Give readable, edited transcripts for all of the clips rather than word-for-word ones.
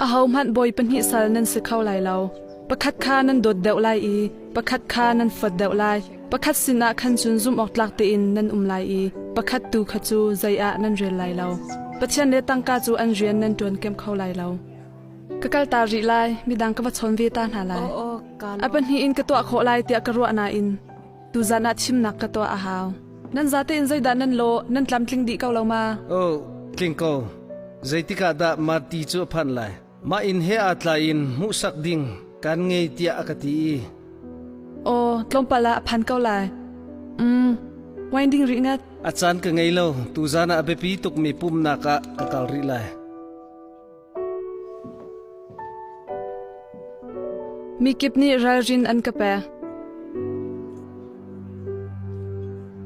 Ahohmanh bawi pahnih sal nan si kho lai lo. Pakhat kha nan dawt deuh lai i pakhat kha nan fuat deuh lai. Pakhat sinah khan cun zumhawktlak tein nan um lai i pakhat tu kha cu zei ah nan rel lai lo. Pathian le tangka cu an rian nan ṭuan kem kho lai lo. Ka kal ta rih lai, midang ka va chawn ve ta hna lai. A pahnih in ka tuah khawh lai tiah ka ruah nain tuzan ah thimnak ka tuah a hau. Nan zate in zeidah nan lawh, nan tlamtling dih ko lo ma? Oh, tling ko. Zeitik ah dah Marty cu a phanh lai? Mah inn he aa tlaiin hmuhsak ding kan ngei tiah a ka ti i. Aw, tlawmpal ah a phan ko lai. Wine ding rih ngat. A caan ka ngei lo. Tuzan ah a biapi tukmi pumnak ah ka kal rih lai. Mikip nih ralrin an ka pek.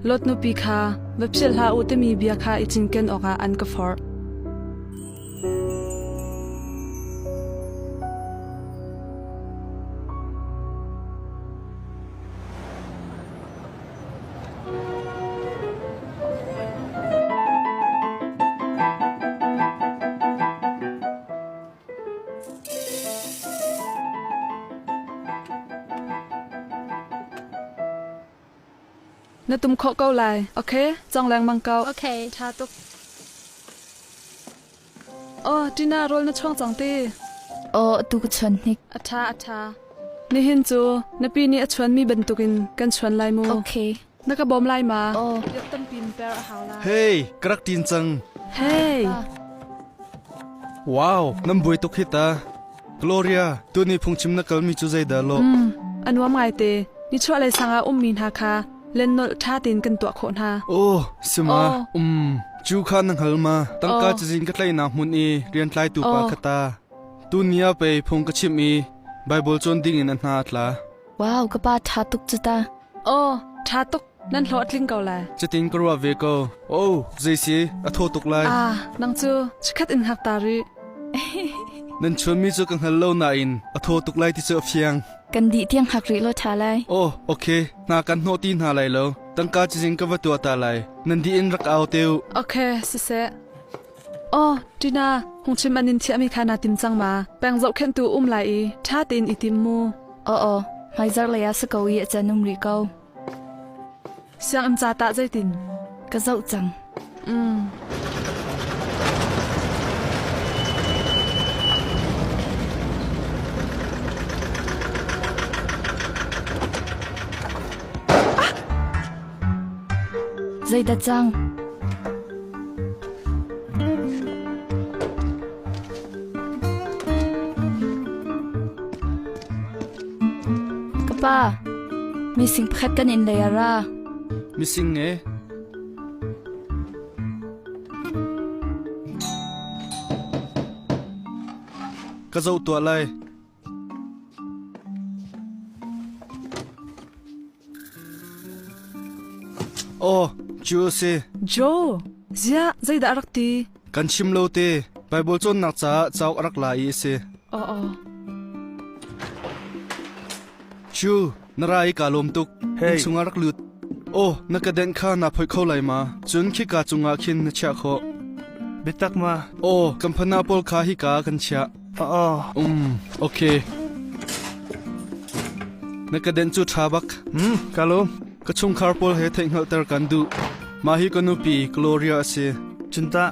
Lot nupi kha va philh hlah u timi bia kha i cinken awkah an ka forh. Na tum khawh ko lai. Okay, cong lengmang ko. Okay. Ṭha tuk. Oh, Tina, rawl na chuang cang ti. Aw, tu ka chuan hnik. A ṭha, a ṭha. Nihin cu na pi nih a chuanmi bantukin kan chuan lai mu. Okay. Na ka bawm lai ma? Aw. Riak tampi in per a hau lai. Hey, ka rak ṭin cang. Hey. Wow, nan buai tuk hi ta. Gloria, tuni phungchim na kalmi cu zeidah lawh? A nuam ngaite. Nichuahlei sang ah ummi hna kha lennolh ṭha tein kan tuah khawh hna. Oh, sima. Oh. Cu kha na hngal ma? Tangka Oh. cazin ka tlaihnak hmun i rian tlaitu pa Oh. kha ta. Tuni ah pei phung ka chimh i Baibal cawn ding in a hna a tla. Wow, ka pa ṭha tuk cu ta. Oh, ṭha tuk. Nan hlawhtling ko lai. Cutin ka ruah ve ko. Oh, zeisi, a thaw tuk lai. Ah, nang cu chikkhat in hngak ta rih. Nan chuanmi cu ka hngal lo nain a thaw tuk lai ti cu a fiang. Kan dih tiang hngak rih law ṭha lai. Oh, okay. Hna kan hnawh ti hna lai lo. Tangka cazin ka va tuah ta lai. Nan dih in rak au te u. Okay, siseh. Oh, Tina, hungchim an in thiahmi kha naa tim cang ma? Peng zohkhenhtu um lai i ṭha tein i tim mu. Aw aw, hmaizarh lei ah si ko i a can um rih ko. Sianginn ca tah zeitin? Ka zoh cang. Zeidah cang? Ka pa, mising pakhat kan inn lei a ra. Mising nge? Ka zoh tuah lai. Aw, cu a si. Joe, ziah zeidah a rak ti? Kan chim lo te. Baibal cawnnak caah cauk a rak la i a si. Aw aw. Cu, na ra i kaa lawm tuk. Hey. Inn chungah rak lut. Aw, na ka denh kha naa phoih kho lai ma? Cun khika cungah khin na chiah khawh. Biatak ma? Aw, kan phana pawl kha hika ah kan chiah. Aw. Okay. Na ka denh cu ṭha bak. Ka lawm. Ka chungkhar pawl he theihhngalhter kan duh. Mah hi ka nupi Gloria a si. Cunta.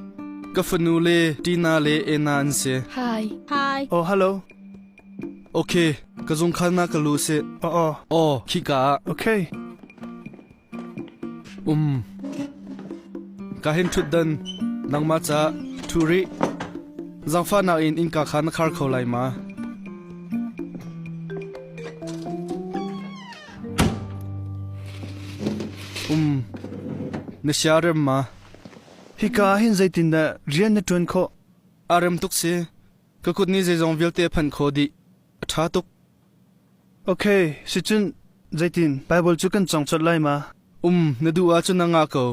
Ka fanu le Tina le Ena an si. Hi. Hi. Oh, hello. Okay, ka zungkhal na ka lu si. Aw, aw. Aw, khika ah. Okay. Ka hin ṭhutdan nangmah ca ṭhu rih. Zaangfahnak in innka kha na khar kho lai ma? Na sia rem ma? Hika ah hin zeitindah rian na ṭuan khawh? A rem tuk si. Ka kut nih zeizong vialte a phanh khawh dih. A ṭha tuk. Okay, sicun zeitin Bible cu kan cawng colh lai ma? Na duh ahcun na ngah ko.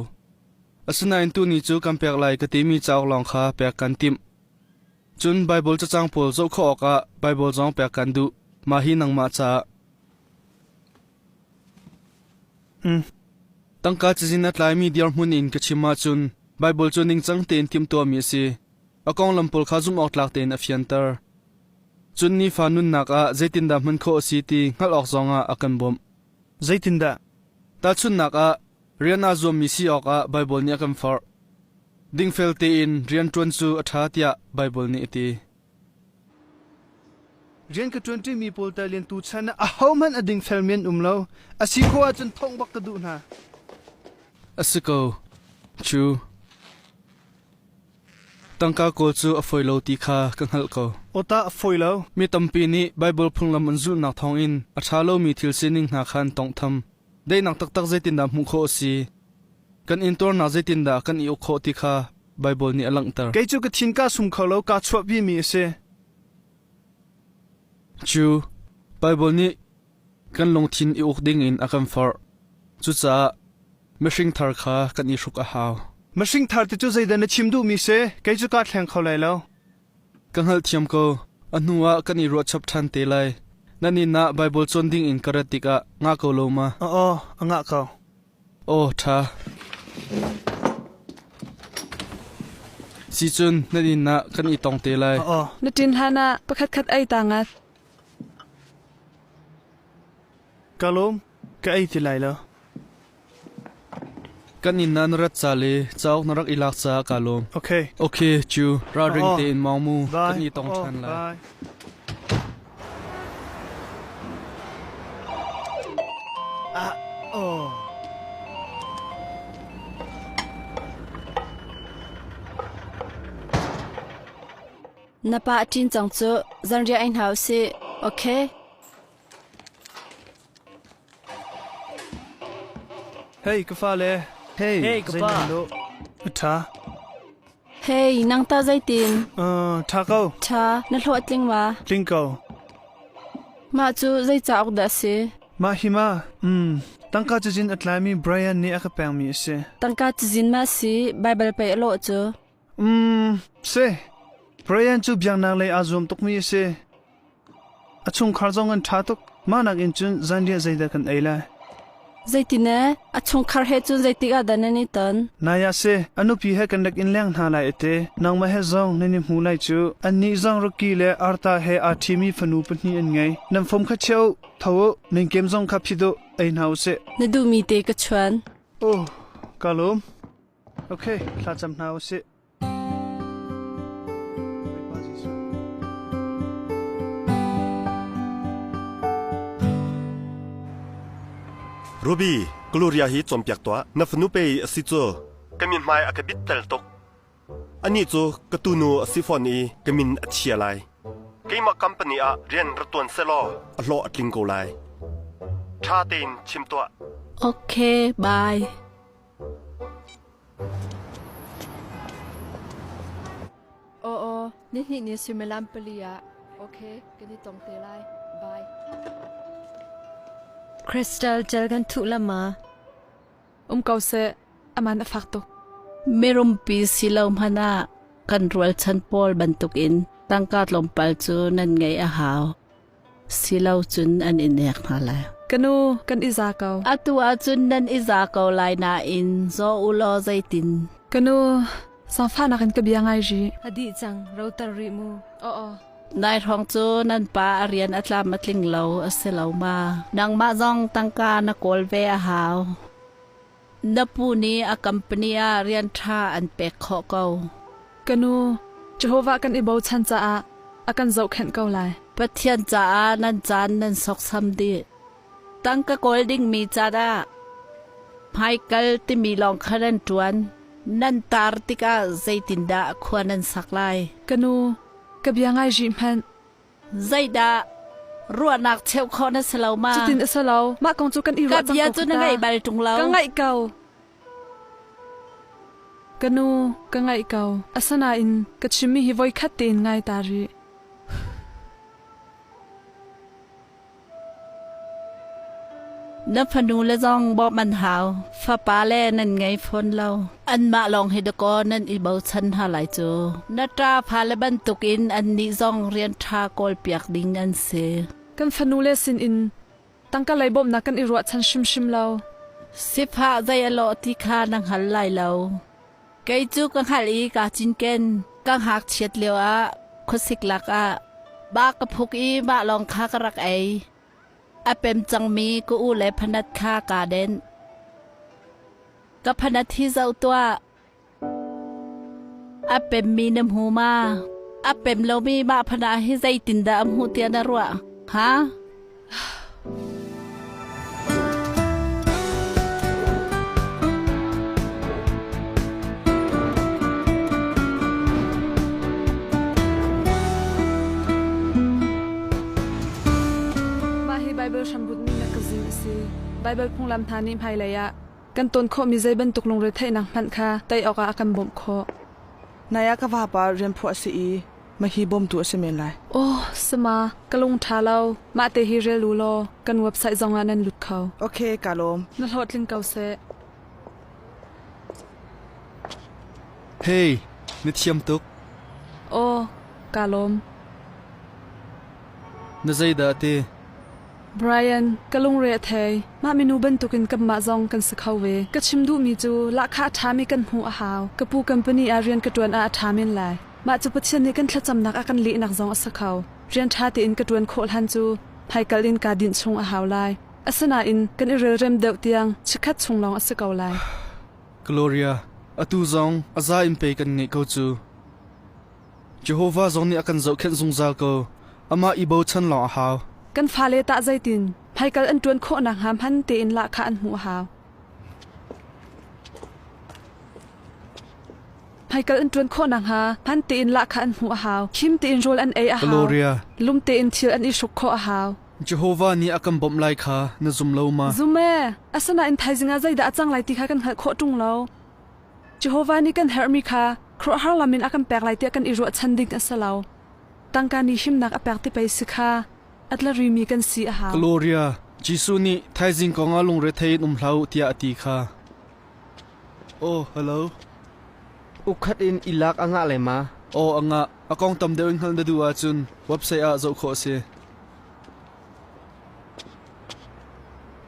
Asinain tuni cu kan pek lai ka timi cauk lawng kha pek kan timh. Cun Baibal cacang pawl zoh khawh awkah Baibal zong pek kan duh. Mah hi nangmah caah. Tangka cazin a tlaimi dirhmun in ka chim ahcun Baibal cu ningcang tein timhtuahmi a si. A konglam pawl kha zumh awk tlak tein a fianter. Cun nifa nunnak ah zeitindah hman khawh a si ti hngalh awk zongah a kan bawmh. Zeitindah? Tahchunhnak ah, rian aa zuammi si awkah Baibal nih a kan forh. Dingfel tein rian ṭuan cu a ṭha tiah Baibal nih a ti. Rian ka ṭuanṭimi pawl tal in tuchan ah ahohmanh a dingfelmi an um lo. A si khawh ahcun thongh bak ka duh hna. A si ko. Cu. Tangka kawl cu a fawi lo ti kha ka hngalh ko. Aw tah a fawi lo. Mi tampi nih Baibal phunglam an zulhnak thawngin a ṭha lomi thil sining hna kha an tawnghtham. Daihnak taktak zeitindah hmuh khawh a si? Kan intuarnak zeitindah kan i uk khawh ti kha Baibal nih a langhter. Kei cu ka thin kaa sum kho lo, kaa chuahpimi a si. Cu Baibal nih kan lungthin i uk dingin a kan forh. Cucaah mihring thar kha kan i hruk a hau. Mihring thar ti cu zeidah na chim duhmi si? Kei cu kaa thleng kho lai lo. Ka hngalhthiam ko. A hnuah kan i ruahchap ṭhan te lai. Nan inn ah Baibal cawn dingin ka rat tikah ngah ko lo ma? Aw, a ngah ko. Aw, ṭha. Sicun nan inn ah kan i tong te lai. Aw. Na ṭin hlan ah pakhatkhat ei ta ngat. Ka lawm. Ka ei ti lai lo. Kan inn ah na rat ca le cauk na rak i lak caah kaa lawm. Okay. Okay, cu ralring Aw. tein mawng mu. Bye. Kan i tong Aw, ṭhan lai. Bye. Ah, oh. Na pa a ṭin cang cu zanriah ei hna usih. Okay. Hey, ka fale. Hey, Hey, ka pa. Zeinan lo. A ṭha. Hey, nang ta zeitin? Ṭha ko. Ṭha, na hlawh a tling ma? Tling ko. Mah cu zei cauk dah a si? Mah hi ma? Tangka cazin a tlaimi Brian nih a ka pekmi a si. Tangka cazin ma si? Baibal pei a lawh cu. Si. Brian cu biaknak lei aa zuam tukmi a si. A chungkhar zong an ṭha tuk. Mah nakin cun zanriah zeidah kan ei lai? Zeitin ee? A chungkhar he cun zeitik ah dah nan i ton? Nai ah si, a nupi he kan rak in leng hna lai ate. Nangmah he zong nan i hmu lai cu. Annih zong Rocky le Arta he aa ṭhimi fanu pahnih an ngei. Nan fom kha chia u, tho u, nan kem zong kha phit u, ei hna u sih. Na duhmi te ka chuan. Oh, ka lawm. Okay, thlacam hna u sih. Ruby, Gloria hi cawnpiak tuah. Na fanu pei a si cu. Ka min hmai a ka bit tel tuk. Anih cu ka tunu a si fawn i ka min a chia lai. Keimah company ah rian ra tuan selaw a hlawh a tling ko lai. Ṭha tein chim tuah. Okay, bye. Aw aw, nihnih ni suimilam pali ah. Okay, kan i tong te lai. Bye. Crystal gel kan thuh la ma? Um ko seh, aman a fak tuk. Mirumpi si lo hmanh ah kan rualchan pawl bantukin tangka tlawmpal cu nan ngeih a hau. Silo cun an i nek hna lai. Ka nu, kan i za ko. Atu ahcun nan i za ko lai nain zaw u law zeitin. Ka nu, sangfahnak in ka bia ngai rih. A dih cang, roter rih mu. Aw aw. Nai hrawng cu nan pa a rian a tlam a tling lo a si lo ma? Nangmah zong tangka na kawl ve a hau. Na pu nih a company ah rian ṭha an pek khawh ko. Ka nu, Jehovah kan i bochan caah a kan zohkhenh ko lai. Pathian caah nan caan nan sawksam dih. Tangka kawl dingmi caan ah hmaikal timi lawng kha nan ṭuan. Nan tar tikah zeitindah khua nan sak lai? Ka nu, ka bia ngai rih hmanh. Zeidah ruahnak cheuh khawh na si lo ma? Cutin a si lo. Mah kong cu kan i ruah Ka cang bia ko cu na ta. ngaih bal ṭung lo. Ka ngaih ko. Ka nu, ka ngaih ko. Asinain ka chimmi hi voikhat tein ngai ta rih. Na fanu le zong bawmh an hau. Fapa le nan ngei fawn lo. Anmah lawng hi dakaw nan i bochan hna lai cu. Na ṭa fale bantukin annih zong rian ṭha kawlpiak ding an si. Kan fanu le sinin tangka lei bawmhnak kan i ruahchan hrimhrim lo. Sifah zei a lawh ti kha na hngal lai lo. Kei cu ka hngalh i kaa cinken. Ka ngakchiat lioah khuasik lakah. Ba ka phuk i mah lawng kha ka rak ei. A pem cangmi ka u le phanat kha kaa denh. Ka phanat hi zoh tuah. A pemmi na hmu ma? A pem lomi mah phanah hi zeitindah a hmuh tiah na ruah? Ha? Mah hi Baibal hrambunhmi mekazin a si. Baibal phunglam hna nih hmailei ah kan ton khawhmi zei bantuk lungretheihnak hmanh kha tei awkah a kan bawmh khawh. Nai ah ka vapa rian phuah a si i mahhi bawmtu a si men lai. Oh, sama, ka lung ṭha lo. Mah te hi rel u law kan website zongah nan lut kho. Okay, ka lawm. Na hlawhtling ko seh. Hey, na thiam tuk. Aw, ka lawm. Na zeidah ti? Brian, ka lungre a thei. Mah minu bantukin kanmah zong kan si kho ve. Ka chim duhmi cu lahkhah a ṭhami kan hmuh a hau. Ka pu company ah rian ka ṭuan ah a ṭha men lai. Mah cu Pathian nih kan thlacamnak a kan lehnak zong a si kho. Rian ṭha tein ka ṭuan khawh hlan cu hmaikal in kaa dinh chung a hau lai. Asinain kan i relrem deuh tiang chikkhat chung lawng a si ko lai. Gloria, atu zong a za in pei kan ngeih ko cu. Jehovah zong nih a kan zohkhenh zungzal ko. Amah i bochan lawng a hau. Kan fale tah zeitin? Hmaikal an ṭuan khawh nakhnga hman tein lahkhah an hmuh a hau. Hmaikal an ṭuan khawh nakhnga hman tein lahkhah an hmuh a hau. Khim tein rawl an ei a hau. Gloria. Lum tein thil an i hruk khawh a hau. Jehovah nih a kan bawmh lai kha na zum lo ma? Zum ee. Asinain thaizing ah zeidah a cang lai ti kha kan hngalh khawh ṭung lo. Jehovah nih kan herhmi kha khuaruahhar lam in a kan pek lai tiah kan i ruahchan ding a si lo. Tangka nih himnak a pek ti pei si kha a tlarimi kan si a hau. Gloria, Jesuh nih thaizing kong ah lungrethei in um hlah u tiah a ti kha. Oh, hello. Ukhat in i lak a ngah lai ma? Aw, a ngah. A kong tam deuh in hngalh na duh ahcun website ah zoh khawh a si.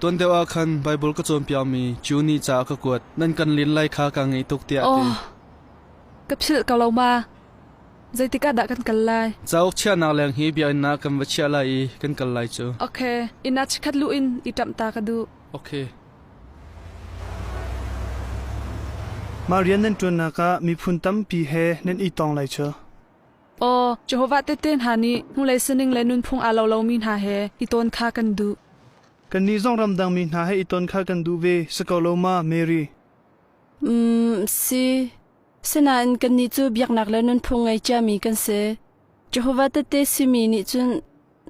Tuan deuh ah khan Baibal ka cawnpiakmi Jew nih ca a ka kuat. Nan kan len lai kha kaa ngaih tuk tiah a ti. Oh, ka philh ko lo ma? Zeitik ah dah kan kal lai? Cauk chiahnak leng hi biakinn ah kan va chiah lai i kan kal lai cu. Okay, inn ah chikkhat luh in i ṭamh ta ka duh. Okay. Mah rian nan ṭuannak ah miphun tampi he nan i tong lai cu. Aw, Jehovah Tehte Hna nih hnulei sining le nunphung aa lo lomi hna he i tawn kha kan duh. Kannih zong ramdangmi hna he i ton kha kan duh ve, si ko lo ma, Mary? Si. Sinain kannih cu biaknak le nunphung ngei ciami kan si. Jehovah Tehte simi nih cun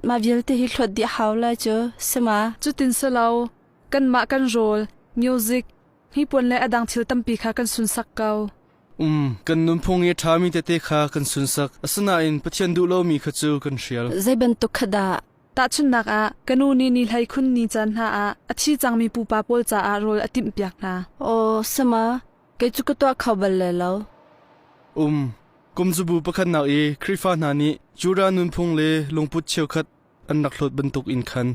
mah vialte hi hlawt dih a hau lai cu, si ma? Cutin si lo, kanmah kan rawl, music, hnipuan le a dang thil tampi kha kan sunsak ko. Kan nunphung i a ṭhami tete kha kan sunsak. Asinain Pathian duh lomi kha cu kan hrial. Zei bantuk kha dah? Tahchunhnak ah, ka nu nih ni hlei khun ni caan hna ah a thi cangmi pupa pawl caah rawl a timhpiak hna. Aw, sama, kei cu ka tuah kho bal le lo. Kumzabu pakhatnak i Khrihfa hna nih Judah nunphung le lungput cheukhat an rak hlawt bantuk in khan.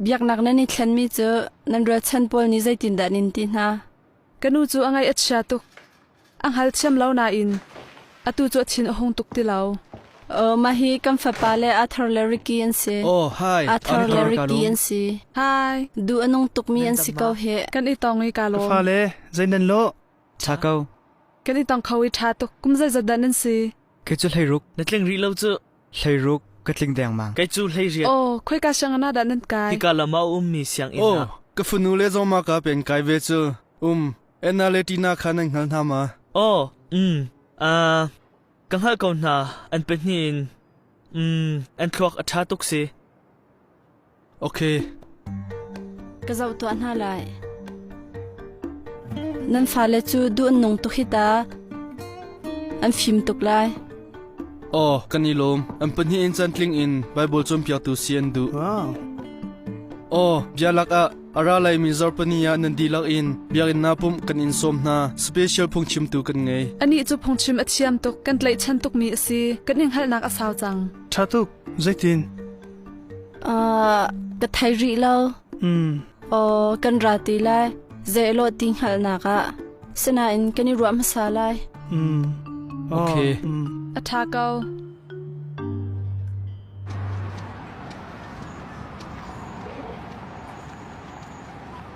Biaknak nan i thlenmi cu nan rualchan pawl nih zeitindah nan ti hna? Ka nu cu a ngaih a chia tuk. A hngalthiam lo nain atu cu a thin a hung tuk ti lo. Oh, mah hi kan fapa le Arthur le Ricky an si. Oh, hi. Arthur le Ricky an si. Hi. Duh a nung tukmi an si ko hih. Kan i tong i ka Ka lawm. fale, zei nan lawh? Ṭha ko. Kan i tong kho i ṭha tuk. Kum zeizat dah nan si? Kei cu hleiruk. Na tling rih lo cu. Hleiruk ka tling dengmang. Kei cu hleiriat. Aw, khoika sianginn ah dah nan kai? Hika lam ah a ummi sianginn Oh, ah. ka fanu le zong ma ka pen kai ve cu. Anna le Tina kha nan hngal hna ma? Oh, ka hngalh ko hna. An pahnih in. An thluak a ṭha tuk si. Okay. Ka zoh tuah hna lai. Nan fale cu duh an nung tuk hi ta. An fim tuk lai. Aw, kan i lawm. An pahnih in cantling in Baibal cawnpiaktu si an duh. Wow. Aw, bialak ah a ra laimi zarhpini ah nan dihlak in biakinn ah pumh kan in sawm hna. Special phungchimtu kan ngei. Anih cu phungchim a thiam tuk, kan tlaihchan tukmi a si. Kan i hngalhnak a sau cang. Ṭha tuk. Zeitin? Ka thei rih lo. Aw, kan ra ti lai. Zeilawh ti hngalhnak ah. Sinain kan i ruah hmasa lai. Okay. A ṭha ko.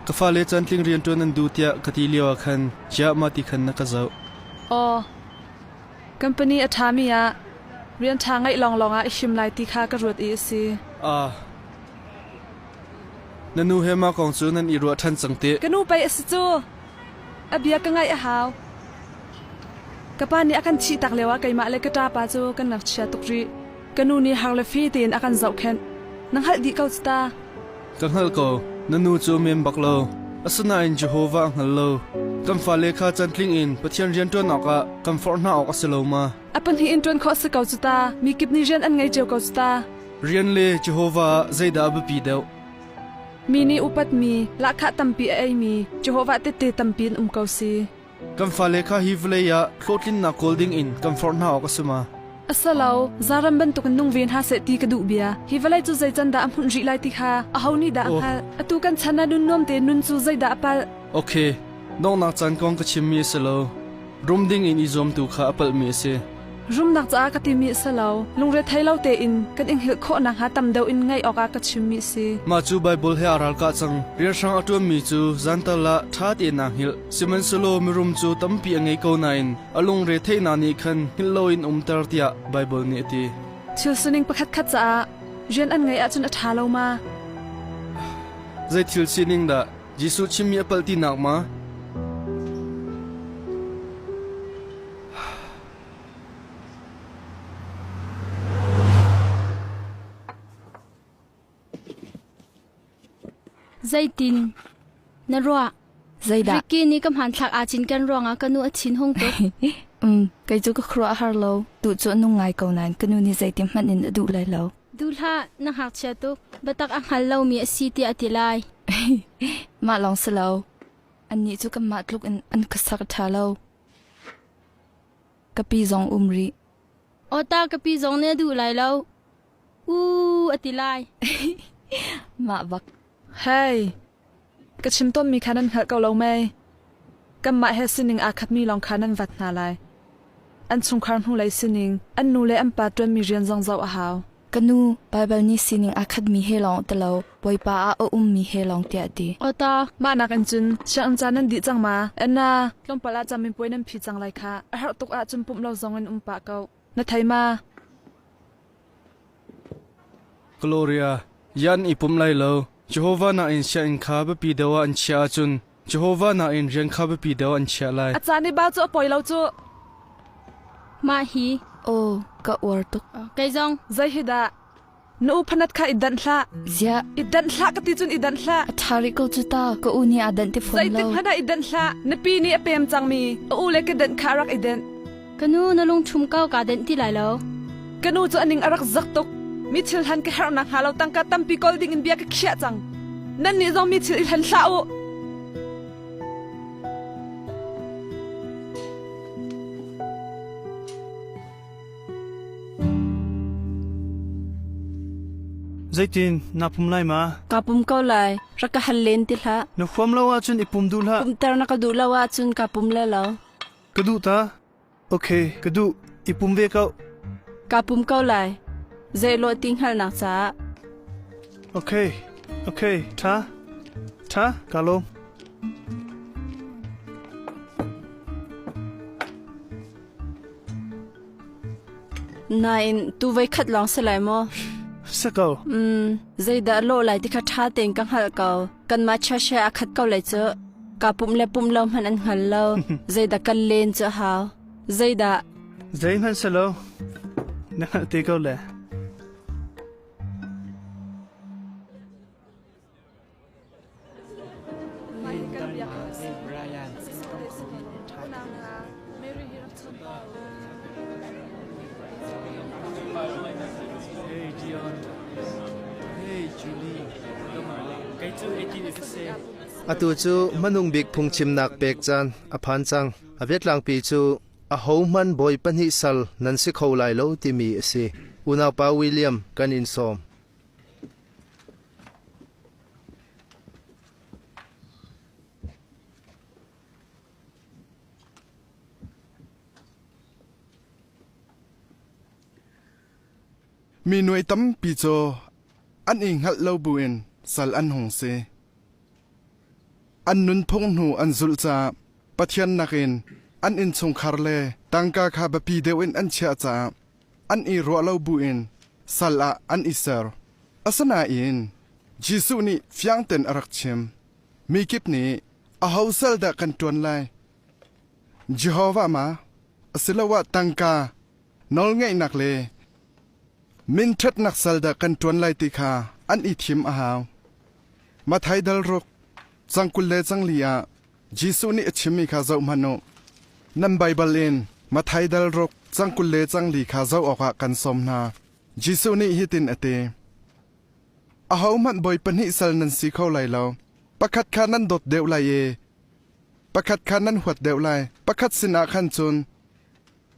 Ka fale cantling rianṭuan an duh tiah ka ti lio ah khan chiah mah ti khan na ka zoh. Aw. Company a ṭhami ah rian ṭha ngeih lawnglawng ah i him lai ti kha ka ruat i a si. Ah. Na nu he mah kong cu nan i ruah ṭhan cang tih. Ka nu pei a si cu. A bia ka ngaih a hau. Ka pa nih a kan thih tak lioah keimah le ka ṭapa cu kan ngakchia tuk rih. Ka nu nih har le fe tein a kan zohkhenh. Na hngalh dih ko cu ta. Ka hngalh ko. Na nu cu mem bak lo. Asinain Jehovah a hngal lo. Kan fale kha cantling in Pathian rian ṭuan awkah kan forh hna awk a si lo ma? A pahnih in ṭuan khawh a si ko cu ta. Mi kip nih rian an ngei cio ko cu ta. Rian le Jehovah ah zeidah a biapi deuh? Mi nih upatmi, lahkhah tampi a eimi Jehovah Tehte tampi an um ko si. Kan fale kha hi vawlei ah hlawhtlinnak kawl dingin kan forh hna awk a si ma? A si lo, zaram bantukin nung ve hna seh ti ka duh bia. Hi vawlei cu zei can dah a hmunh rih lai ti kha aho nih dah a hngalh? Atu kan chan ah nun nuam tein nun cu zeidah a palh? Okay, donghnak caan kong ka chimmi a si lo. Rum ding in i zuamtu kha a palhmi a si. Rumnak caah ka timi a si lo. Lungrethei lo tein kan i hngilh khawh nakhnga tam deuh in ngaih awkah ka chimmi a si. Mah cu Baibal he aa ralkah cang. Rianhrang a ṭuanmi cu zantal ah ṭha tein aa hngilh. Sihmanhsehlaw mirum cu tampi a ngei ko nain a lungre theihnak nih khan hngilh loin umter tiah Baibal nih a ti. Thil sining pakhatkhat caah rian an ngeih ahcun a ṭha lo ma? Zei thil sining dah Jesuh chimmi a palh tinak ma? Zeitin na ruah? Zeidah? Ricky nih ka hmanthlak aa cinken ruangah ka nu a thin hung tuk. Um, kei cu ka khuaruah a har lo. Duh cu a nung ngai ko nain ka nu nih zeitin hmanh in a duh lai lo. Duh hlah, na ngakchia tuk. Biatak a hngal lomi a si tiah a ti lai. Mah lawng si lo. Annih cu kanmah tluk in an khuasak a ṭha lo. Ka pi zong um rih. Awta ka pi zong nih a duh lai lo. U a ti lai. Mah bak. Hei, ka chim tawnmi kha nan hngalh ko lo mei? Kanmah he sining aa khatmi lawng kha nan vat hna lai. An chungkhar hnulei sining, an nu le an pa ṭuanmi rian zong zoh a hau. Ka nu, Baibal nih sining aa khatmi he lawng ti lo, Bawipa ah a ummi he lawng tiah a ti. Awta. Mah nakin cun sianginn ca nan dih cang ma? Anna, tlawmpal ah caminpuai nan phi cang lai khah. A herh tuk ahcun pumh lo zong in um pah ko. Na thei ma? Gloria, yan i pum lai lo. Jehovah nain sianginn kha biapi deuh ah an chiah ahcun Jehovah nain rian kha biapi deuh an chiah lai. A caan i ba cu a poi lo cu. Mah hi. Aw, ka uar tuk. Kei zong. Zei hi dah? Na u phanat kha i danh hlah. Ziah. I danh hlah ka ti cun i danh hlah. A ṭha rih ko cu ta. Ka u nih aa danh ti fawn lo. Zeitik hmanh ah i danh hlah. Na pi nih a pem cangmi a u le ka danh kha a rak i denh. Ka nu na lungṭhum ko kaa denh ti lai lo. Ka nu cu a ning a rak zak tuk. Mi thil hlan ka herh nakhnga lo tangka tampi kawl ding in bia ka khiah cang. Nannih zong mi thil i hlan hlah u. Zeitin na pum lai ma? Ka pum ko lai. Rak ka hal len ti hlah. Na huam lo ahcun i pum duh hlah. Pumter na ka duh lo ahcun ka pum le lo. Ka duh ta. Ok, ka duh. I pum ve ko. Ka pum ko lai. Zeilawh ti hngalhnak caah. Ok, ok, ṭha. Ṭha, ka lawm. Nain tu voi khat lawng si lai maw? Si ko. Mm, zeidah lawh lai ti kha ṭha tein ka hngalh ko. Kanmah chiahre a khat ko lai cu. Ka pumh le pumh lo hmanh an hngal lo. Zeidah kan len cu a hau. Zeidah? Zeihmanh si lo. Na hngalh te ko le. Atu cu hmanung bik phungchimnak pek caan a phan cang. A biatlangpi cu ahohmanh bawi pahnih sal nan si kho lai lo timi a si. Unaupa William kan in sawm. Mi nuai tampi cu an i hngalh lo buin sal an hung si. An nunphung hnu an zulh caah Pathian nakin an innchungkhar le tangka kha biapi deuh in an chiah caah an i ruah lo buin sal ah an i ser. Asinain Jesuh nih fiang tein a rak chim. Mi kip nih aho sal dah kan ṭuan lai? Jehovah ma asiloah tangka nawlngeihnak le minṭhatnak sal dah kan ṭuan lai ti kha an i thim a hau. Matthai dal ruk cang 20 le cang li ah Jesuh nih a chimmi kha zohhmanh u. Nan Baibal in Matthai dal ruk cang 20 le cang li kha zoh awkah kan sawm hna. Jesuh nih hitin a ti: Ahohmanh bawi pahnih sal nan si kho lai lo. Pakhat kha nan dawt deuh lai i pakhat kha nan huat deuh lai. Pakhat sinah khan cun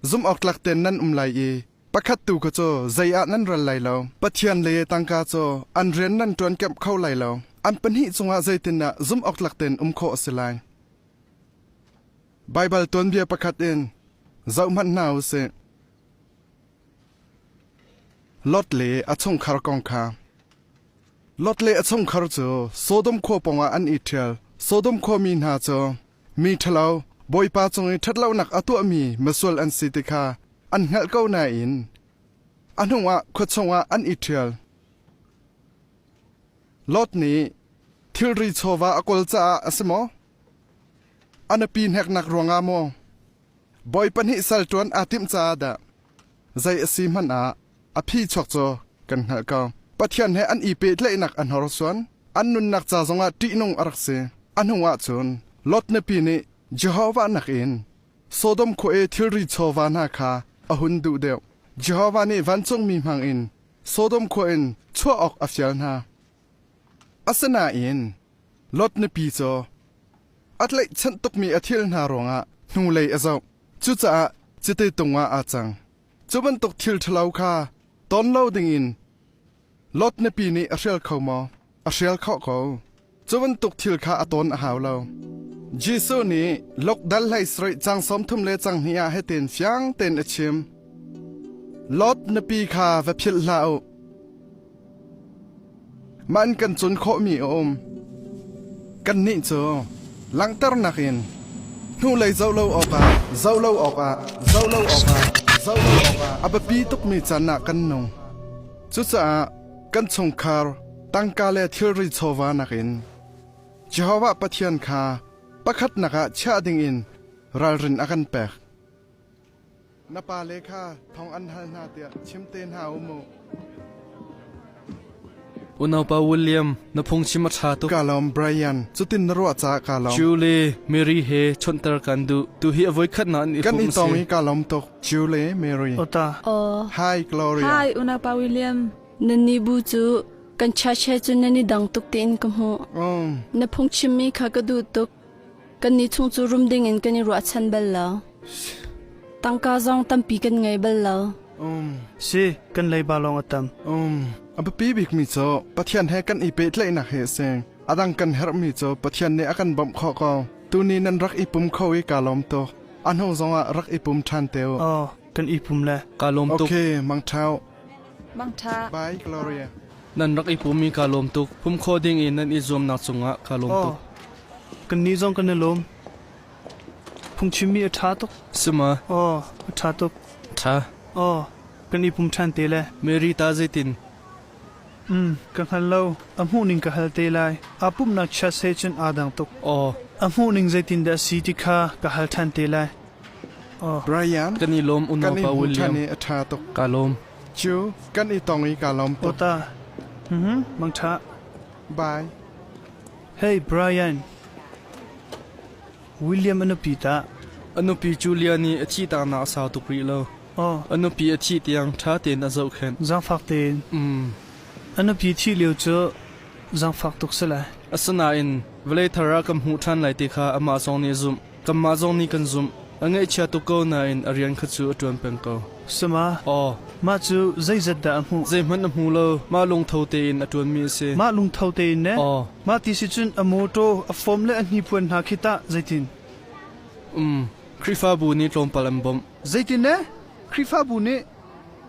zumhawktlak tein nan um lai i pakhat tu kha cu zei ah nan ral lai lo. Pathian le tangka cu an rian nan ṭuan kemh kho lai lo. An pahnih cungah zeitindah zumhawktlak tein um khawh a si lai? Baibal tuanbia pakhat in zohhmanh hna u sih. Lot le a chungkhar kong kha. Lot le a chungkhar cu Sodom khua pawngah an i ṭhial. Sodom khuami hna cu mi ṭhalo, Bawipa cung i ṭhatlonak a tuahmi misual an si ti kha an hngalh ko nain a hnuah khua chungah an i ṭhial. Lot nih thilri chawva a kawl caah a si maw? A nupi hneknak ruangah maw? Bawipa nih sal ṭuan aa timh caah dah zei a si hmanh ah a phi chuak cu kan hngalh ko. Pathian he an i pehtlaihnak a hnorsuan, an nunnak ca zongah ṭihnung a rak si. A hnuah cun Lot nupi nih Jehovah nakin Sodom khua i thilri chawva hna kha a hun duh deuh. Jehovah nih vancungmi hmangin Sodom khua in chuah awk a fial hna. Asinain Lot nupi cu a tlaihchanh tukmi a thil hna ruangah hnulei a zoh. Cucaah cite tung ah aa cang. Cu bantuk thil ṭhalo kha ton lo dingin Lot nupi nih a hrial kho maw? A hrial khawh ko. Cu bantuk thil kha a tawn a hau lo. Jesuh nih Luke dal hlei sarih cang 30 le cang hnih ah hitin fiang tein a chim. Lot nupi kha va philh hlah u. Mah in kan cawn khawhmi a um. Kannih cu langhternak in hnulei zoh lo awkah, zoh lo awkah, zoh lo awkah, zoh lo awkah a biapi tukmi caan ah kan nung. Cucaah kan chungkhar, tangka le thilri chawva nakin Jehovah Pathian kha pakhatnak ah chiah dingin ralrin a kan pek. Na pale kha thong an hal hna tiah chim te hna u mu. Unaupa William, na phungchim a ṭha tuk. Ka lawm Brian, cutin na ruah caah ka lawm. Julie, Mary he chawnhter kan duh. Tuhi a voikhatnak an i Kan pum i a tong si. i ka lawm tuk. Julie, Mary. Ota. Aw. Hi Gloria. Hi unaupa William. Nannih bu cu kan church he cun nan i dang tuk tiin ka hmuh. Na phungchimmi kha ka duh tuk. Kannih chung cu rum dingin kan i ruahchan bal lo. Tangka zong tampi kan ngei bal lo. Si, kan leiba lawng a tam. A biapi bikmi cu Pathian he kan i pehtlaihnak hi a si. A dang kan herhmi cu Pathian nih a kan bawmh khawh ko. Tuni nan rak i pum kho i kaa lawm tuk. A hnu zongah rak i pum ṭhan te u. Aw, kan i pum le. Kaa lawm tuk. Okay, mangṭha u. Mangṭha. Bye, Gloria. Nan rak i pum i kaa lawm tuk. Pum khawh ding in nan i zuamnak cungah kaa lawm tuk. Kannih zong kan i lawm. Phungchimmi a ṭha tuk. Sima. Aw, a ṭha tuk. Ṭha. Aw, kan i pum ṭhan te le. Mary ta zeitin? Ka hngal lo. A hmuhning ka hal te lai. Aa pumhnak chiat he cun aa dang tuk. Aw. A hmuhning zeitindah a si ti kha ka hal ṭhan te lai. Aw. Brian, Kan i lawm kan i unaupa hmu William. ṭhan i a ṭha tuk. Kaa lawm. Cu, kan i tong i kaa lawm tuk. Aw ta. Mangṭha. Bye. Hey Brian, William a nupi tah? A nupi Julia nih a thihtaknak a sau tuk rih lo. Oh. A nupi a thih tiang ṭha tein a zohkhenh. Zaangfak tein. A nupi thih lio cu zaangfak tuk si lai. Asinain vawlei thar ah kan hmuh ṭhan lai ti kha amah zong nih a zumh. Kanmah zong nih kan zumh. A ngaihchia tuk ko nain a rian kha cu a ṭuan peng ko. Sama, Aw. Mah cu zeizat dah a hmuh? Zeihmanh a hmu lo. Mah lungtho tein a ṭuanmi a si. Mah lungtho tein ne? Aw. Mah ti si cun a mawṭaw, a fom le a hnipuan hna khi tah zeitin? Khrihfabu nih tlawmpal an bawmh. Zeitin ne? Khrihfabu nih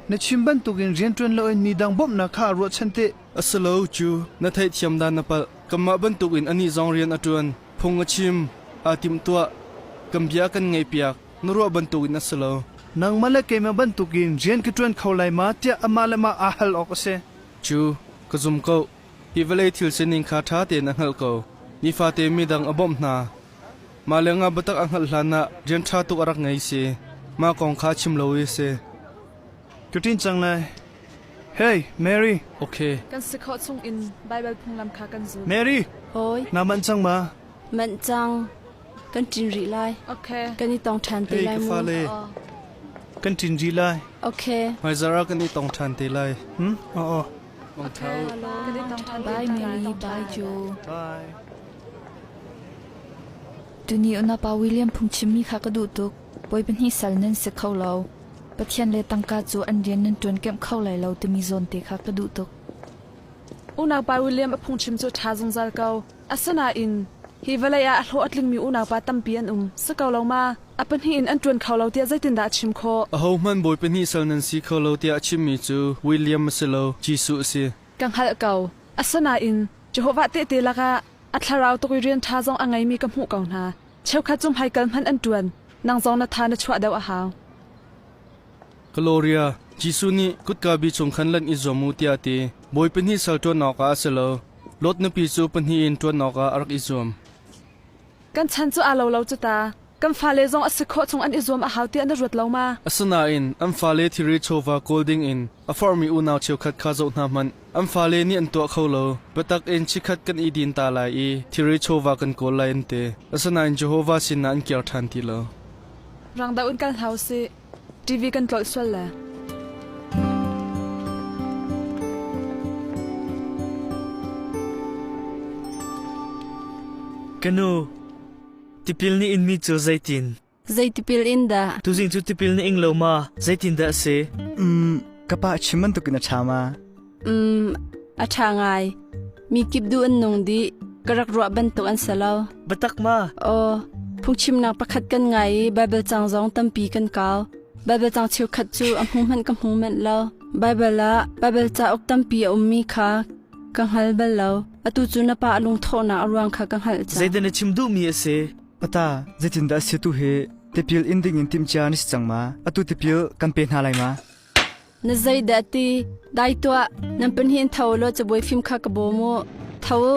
na chim bantukin rianṭuan loin mi dang bawmhnak kha ruahchan teh. A si lo, cu na theihthiam dan na palh. Kanmah bantukin anih zong rian a ṭuan. Phung a chim, aa timhtuah. Kan bia kan ngaihpiak. Na ruah bantukin a si lo. Nangmah le keimah bantukin rian ka ṭuan kho lai ma tiah amah le mah aa hal awk a si. Cu, ka zum ko. Hi vawlei thil sining kha ṭha tein a hngalh ko. Nifate midang a bawmh hna. Mah lengah biatak a hngalh hlanah rian ṭha tuk a rak ngei si. Mah kong kha chim lo i si. Ka ṭin cang lai. Hey, Mary. Okay. Kan si khawh chungin Baibal phunglam kha kan zul. Mary. Hawi. Naa manh cang ma? Manh cang. Kan ṭin rih lai. Okay. Kan i tong ṭhan te Hey, lai ka mu. fale. Kan ṭin rih lai. Okay. Hmaizarh ah kan i tong ṭhan te lai. Hmm? Oh, oh. Mangṭha u. Kan i tong ṭhan te Bye lai. Mary, bye Joe. Bye. Tuni unaupa William phungchimmi kha ka duh tuk. Bawi pahnih sal nan si kho lo. Pathian le tangka cu an rian nan ṭuan kemh kho lai lo timi zawnte kha ka duh tuk. Unaupa William a phungchim cu a ṭha zungzal ko. Asinain hi vawlei ah a hlawh a tlingmi unaupa tampi an um. Si ko lo ma? A pahnih in an ṭuan kho lo tiah zeitindah a chim khawh? Ahohmanh bawi pahnih sal nan si kho lo tiah a chimmi cu William a si lo, Jesuh a si. Ka hngalh ko. Asinain Jehovah Tehte lakah a thlarau tuk i rian ṭha zong a ngeimi ka hmuh ko hna. Cheukhat cu hmaikal hmanh an ṭuan. Nang zong na tha na chuah deuh a hau. Gloria, Jesuh nih kutka bi chung khan lanh i zuam u tiah a ti. Bawi pahnih sal ṭuan awkah a si lo. Lot nupi cu pahnih in ṭuan awkah a rak i zuam. Kan chan cu aa lo lo cu ta. Kan fale zong a si khawh chung an i zuam a hau tiah na ruat lo ma? Asinain an fale thilri chawva kawl dingin a forhmi unau cheukhat kha zoh hna hmanh. An fale nih an tuah kho lo. Biatak in chikkhat kan i din ta lai i thilri chawva kan kawl lai an ti. Asinain Jehovah sinah an kir ṭhan ti lo. Rang deuh in kal hna u sih. TV kan tlolh sual le. Ka nu, tipil na inmi cu zeitin? Zei tipil in dah? Tuzing cu tipil na ing lo ma? Zeitin dah a si? Ka pa chim bantukin a ṭha ma? A ṭha ngai. Mi kip duh an nung dih. Ka rak ruah bantuk an si lo. Biatak ma? Aw, phungchimnak pakhat kan ngai i Baibal cang zong tampi kan kau. Baibal cang cheukhat cu a hmu hmanh ka hmu manh lo. Baibal ah Baibal cauk tampi a ummi kha ka hngal bal lo. Atu cu na pa a lungthawhnak a ruang kha ka hngalh cang. Zeidah na chim duhmi a si? Pata, zeitindah a si tu hi tipil in ding in timhcia na si cang ma? Atu tipil kan pe hna lai ma? Na zeidah ti? Dai tuah, nan pahnih in tho law cabuai fim kha ka bawm u. Tho u.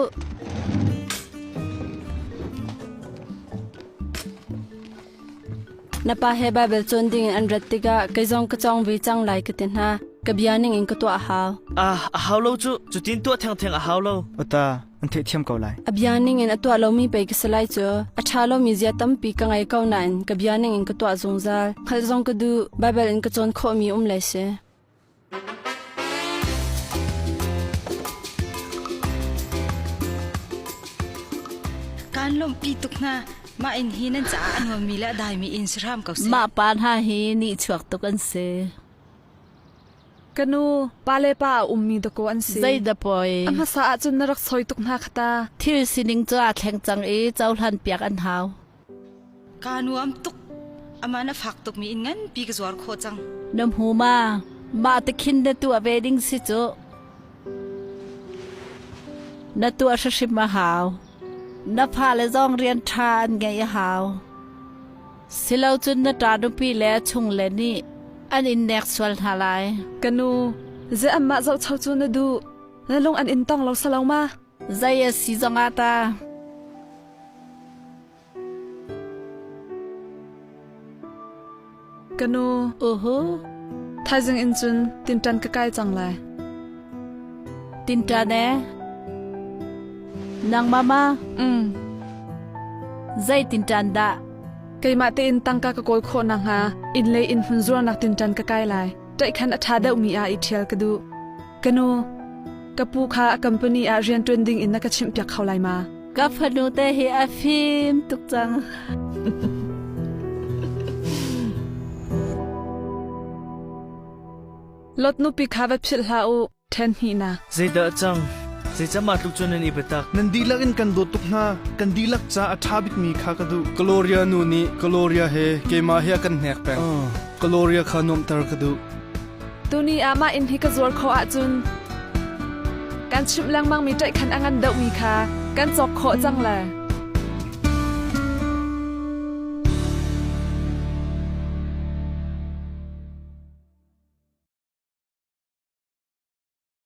Na pa he Baibal cawn dingin an rat tikah kei zong ka cawng ve cang lai ka ti hna. Ka bia ningin ka tuah a hau. Ah, a hau lo cu. Cutin tuah thengtheng a hau lo. Ota, an theihthiam ko lai. A bia ningin a tuah lomi pei ka si lai cu. A ṭha lomi zia tampi ka ngei ko nain ka bia ningin ka tuah zungzal. Hngalh zong ka duh. Baibal in ka cawn khawhmi um lai si. Kaan lawmhpi tuk hna. Mah inn hi nan caah a nuammi le a daimi inn si hram ko seh. Mah pa hna hi nihchuak tuk an si. Ka nu, pa le pa a ummi dakaw an si. Zeidah poi? A hmasa ahcun na rak soi tuk hna kha ta. Thil sining cu aa thleng cang i cohlan piak an hau. Kaa nuam tuk. Amah na fak tukmi inn nganpi ka zuar khawh cang. Na hmu ma? Mah te khin na tuah ve ding si cu. Na tuah hrimhrim a hau. Na fale zong rian ṭha an ngeih a hau. Silo cun na ṭa nupi le a chungle nih an in nek sual hna lai. Ka nu, ze anmah zohcho cu na duh. Na lung an in tong lo salo ma? Zei a si zongah ta. Ka nu. Uhu. Thaizing in cun tinṭan ka kai cang lai. Tinṭan e? Nangmah ma? Zei tinṭan dah? Keimah tein tangka ka kawl khawh nakhnga inn le inn hmun zuarnak tinṭan ka kai lai. Ṭaihkhan a ṭha deuhmi ah i ṭhial ka duh. Ka nu, ka pu kha a company ah rian ṭuan ding in na ka chimhpiak kho lai ma? Ka fanu te hi a fim tuk cang. Lot nupi kha va philh hlah u. Ṭhen hnihnak. Zeidah a cang? Zeicah mah tluk cun nan i biatak? Nan dihlak in kan dawt tuk hna. Kan dihlak ca a ṭha bikmi kha ka duh. Gloria nu nih Gloria he keimah he a kan hnek peng. Gloria kha nuamhter ka duh. Tuni ah mah inn hi ka zuar khawh ahcun kan chimh lengmangmi ṭaihkhan a ngan deuhmi kha kan cawk khawh cang le.